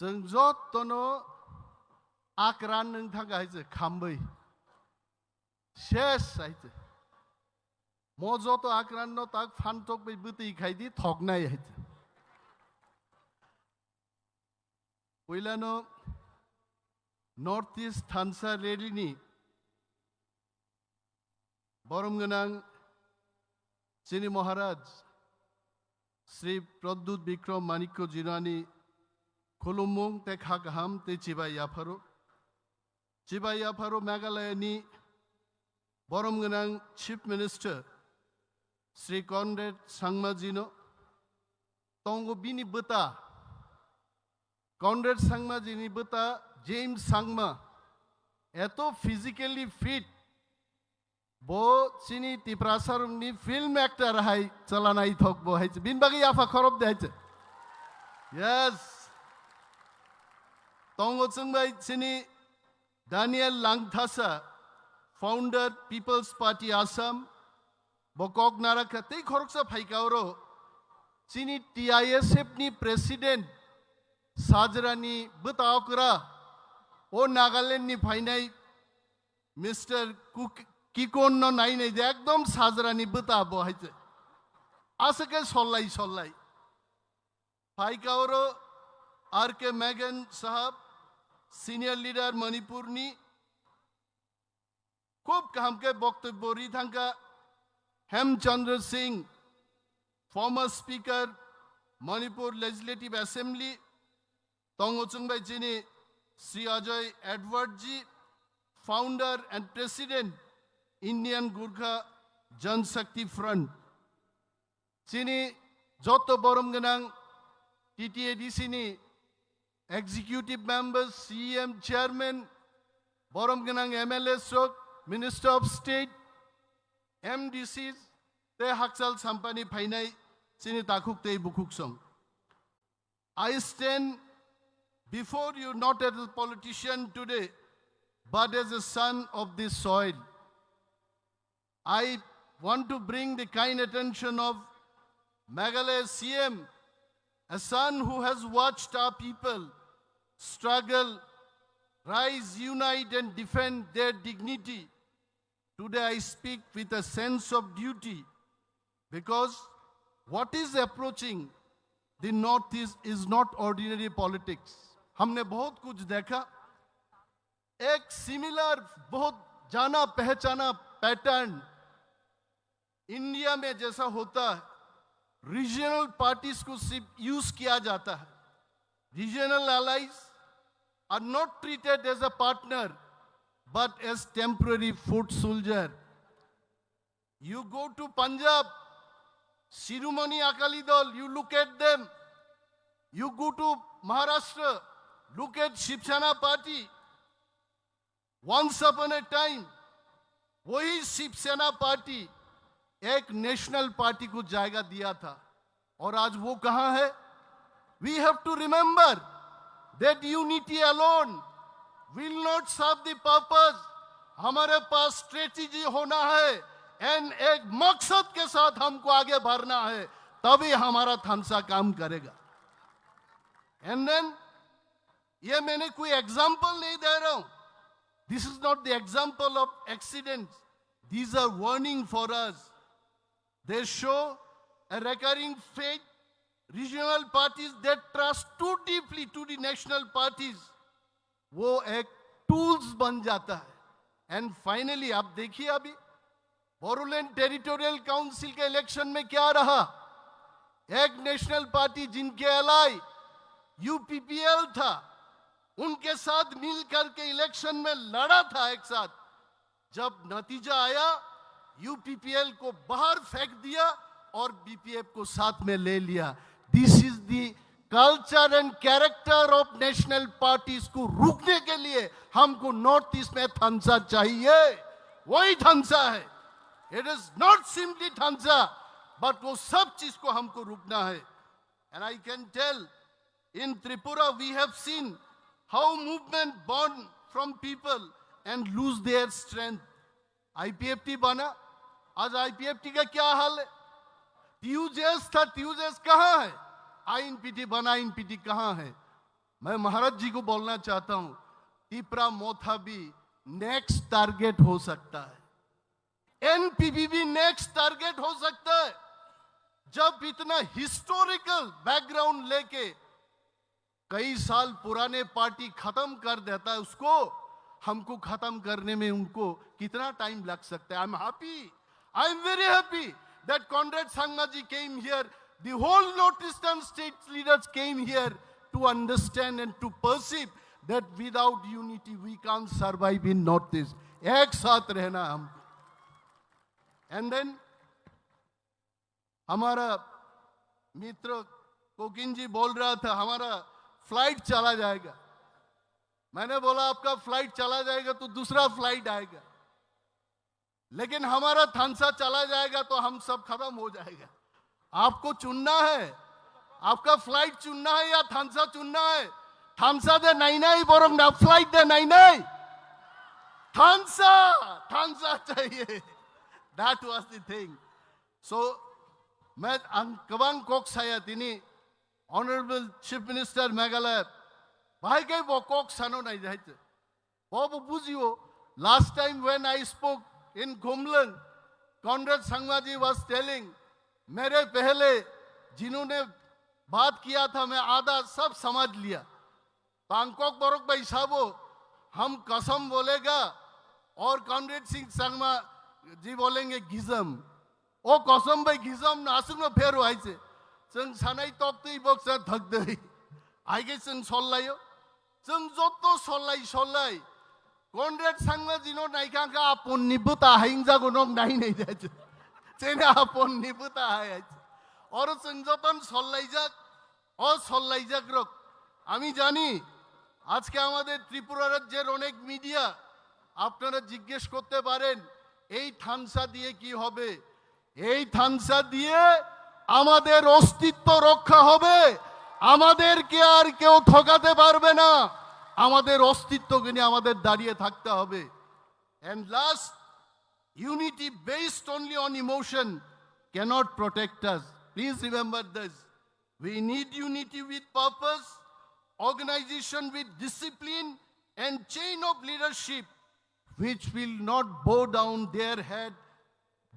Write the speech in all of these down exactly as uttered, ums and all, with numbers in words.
Chwng jotono akran nwng thangkha hai se khambwi. Ses hai se. Mo joto akran no tak phan tok bai bwtwi khai di thoknai hai se. Puilano North East Thansa Rally ni borom gwnang chini Maharaj Sri Pradyut Bikram Manikya Jinani khulumung te kha kaham te chibai yapharo. Chibai yapharo Meghalaya ni borom gwnang Chief Minister Sri Conrad Sangma jino tongo bini bwta. Conrad Sangma jini bwta James Sangma eto physically fit, bo chini Tiprasa rungni film actor hai chala naithok bo hai se. Bini bagwi yapha khorob de hai se. Yes. Tongo chwng bai chini Daniel Langthasa, founder People's Party Assam, bo kok narakha tei khoroksa phaika oro chini T I S F ni president sajrani bwta okra o Nagaland ni phainai Mister Kuk-, Kikon no nainai de ekdom sajrani bwta bo hai se. Aswk khe sollai sollai. Phaika oro R K Megan sahab, senior leader Manipur ni, khub kaham khe boktobbo ri thangkha. Hemchandra Singh, former speaker, Manipur Legislative Assembly, tongo chwng bai chini Sri Ajoy Edward ji, founder and president, Indian Gurkha Jan Shakti Front. Chini joto borom gwnang T T A D C ni executive members, C E M, chairman, borom gwnang M L As rok, Minister of State, M D Cs, tei hakchal sampani phainai chini takhuk tei bukhuk song. I stand before you not as a politician today, but as a son of this soil. I want to bring the kind attention of Meghalaya C M, a son who has watched our people struggle, rise, unite, and defend their dignity. Today I speak with a sense of duty because what is approaching the Northeast is not ordinary politics. हमने बहुत कुछ देखा, एक similar, बहुत जाना पहचाना pattern India में जैसा होता है, regional parties को सिर्फ use किया जाता है। Regional allies are not treated as a partner, but as temporary foot soldier. You go to Punjab, Shiromani Akali Dal, you look at them. You go to Maharashtra, look at Shiv Sena party. Once upon a time, वही शिवसेना पार्टी एक national party को जायगा दिया था, और आज वो कहां है? We have to remember that unity alone will not serve the purpose. हमारे पास स्ट्रेटेजी होना है एंड एक मकसद के साथ हमको आगे बढ़ना है, तभी हमारा थानसा काम करेगा। एंड देन ये मैंने कोई एग्जाम्पल नहीं दे रहा हूं। This is not the example of accidents. These are warning for us. They show a recurring fate. Regional parties that trust too deeply to the national parties, वो एक टूल्स बन जाता है। एंड फाइनली आप देखिए, अभी बोडोलैंड टेरिटोरियल काउंसिल के इलेक्शन में क्या रहा? एक नेशनल पार्टी जिनके एलाय यूपीपीएल था, उनके साथ मिल करके इलेक्शन में लड़ा था एक साथ। जब नतीजा आया, यूपीपीएल को बाहर फेंक दिया और बीपीएफ को साथ में ले लिया। This is the culture and character of national parties को रुकने के लिए हमको नॉर्थ ईस्ट में थानसा चाहिए, वही थानसा है। It is not simply थानसा, but वो सब चीज को हमको रुकना है। And I can tell, in Tripura we have seen how movement born from people and lose their strength. IPFT बना, आज आईपीएफटी का क्या हाल है? टीयूजेएस था, टीयूजेएस कहाँ है? आईएनपीटी बना, आईएनपीटी कहाँ है? मैं महाराज जी को बोलना चाहता हूं, तिपरा मोथा भी नेक्स्ट टारगेट हो सकता है, एनपीपी भी नेक्स्ट टारगेट हो सकता है। जब इतना हिस्टोरिकल बैकग्राउंड लेके कई साल पुराने पार्टी खत्म कर देता है, उसको, हमको खत्म करने में उनको कितना टाइम लग सकता है? I am happy, I am very happy that Conrad Sangma ji came here, the whole North Eastern state leaders came here to understand and to perceive that without unity we can't survive in North East. एक साथ रहना है हमको। And then हमारा मित्र कोकिन जी बोल रहा था, हमारा फ्लाइट चला जाएगा। मैंने बोला, आपका फ्लाइट चला जाएगा तो दूसरा फ्लाइट आएगा, लेकिन हमारा थानसा चला जाएगा तो हम सब खत्म हो जाएगा। आपको चुनना है, आपका फ्लाइट चुनना है या थानसा चुनना है? थानसा de nainai, borok na flight de nainai? थानसा, थानसा चाहिए। That was the thing. So, मैं ang kwbang kok saya tini, Honorable Chief Minister Meghalaya, bahai khe bo kok sano nai jai te. Bo bo bujio, last time when I spoke in Khumlwng, Conrad Sangma ji was telling, मेरे पहले जिन्होंने बात किया था, मैं आधा सब समझ लिया। Bangkok borok bai sabo, हम कसम बोलेगा और कॉनरेड सिंह संगमा जी बोलेंगे गिजम। O kosom bai gisam no aswk no phero hai se. Chwng sanai tok twi boksa thak dei. Hai khe chwng sol laio. Chwng joto sol lai sol lai. Conrad Sangma jino nai kha kha apon ni bwta hai wng jago nok nai nai jai se. Chini apon ni bwta hai hai se. Oro chwng joton sol laijak. O sol laijak rok. Ami jani, ajke amader Tripura rajyer onek media, apnara jiggesh korte paren, ei thansa diye ki hobe? এই থানসা দিয়ে আমাদের অস্তিত্ব রক্ষা হবে। আমাদেরকে আর কেউ ঠকাতে পারবে না। আমাদের অস্তিত্বকে নিয়ে আমাদের দাঁড়িয়ে থাকতে হবে। And last, unity based only on emotion cannot protect us. Please remember this. We need unity with purpose, organization with discipline, and chain of leadership which will not bow down their head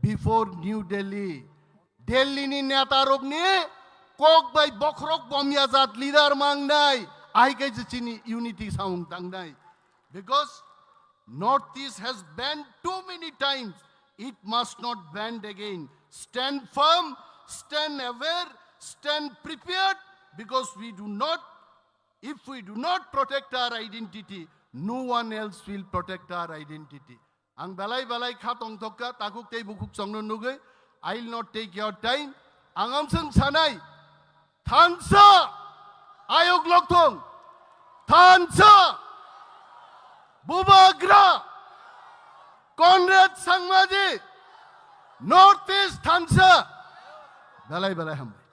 before New Delhi. Delhi ni neta rok ni kok bai bokhorok bomya jat leader mangnai, ai kai je chini unity samung tangnai. Because Northeast has banned too many times, it must not banned again. Stand firm, stand aware, stand prepared, because we do not, if we do not protect our identity, no one else will protect our identity. Ang belai belai kha tongthok kha, takhuk tei bukhuk chwngno nugwi, I will not take your time. Ang amswng sanai, thansa, ayok lokthong, thansa, bubagra, Conrad Sangmaji, Northeast thansa, belai belai hambai.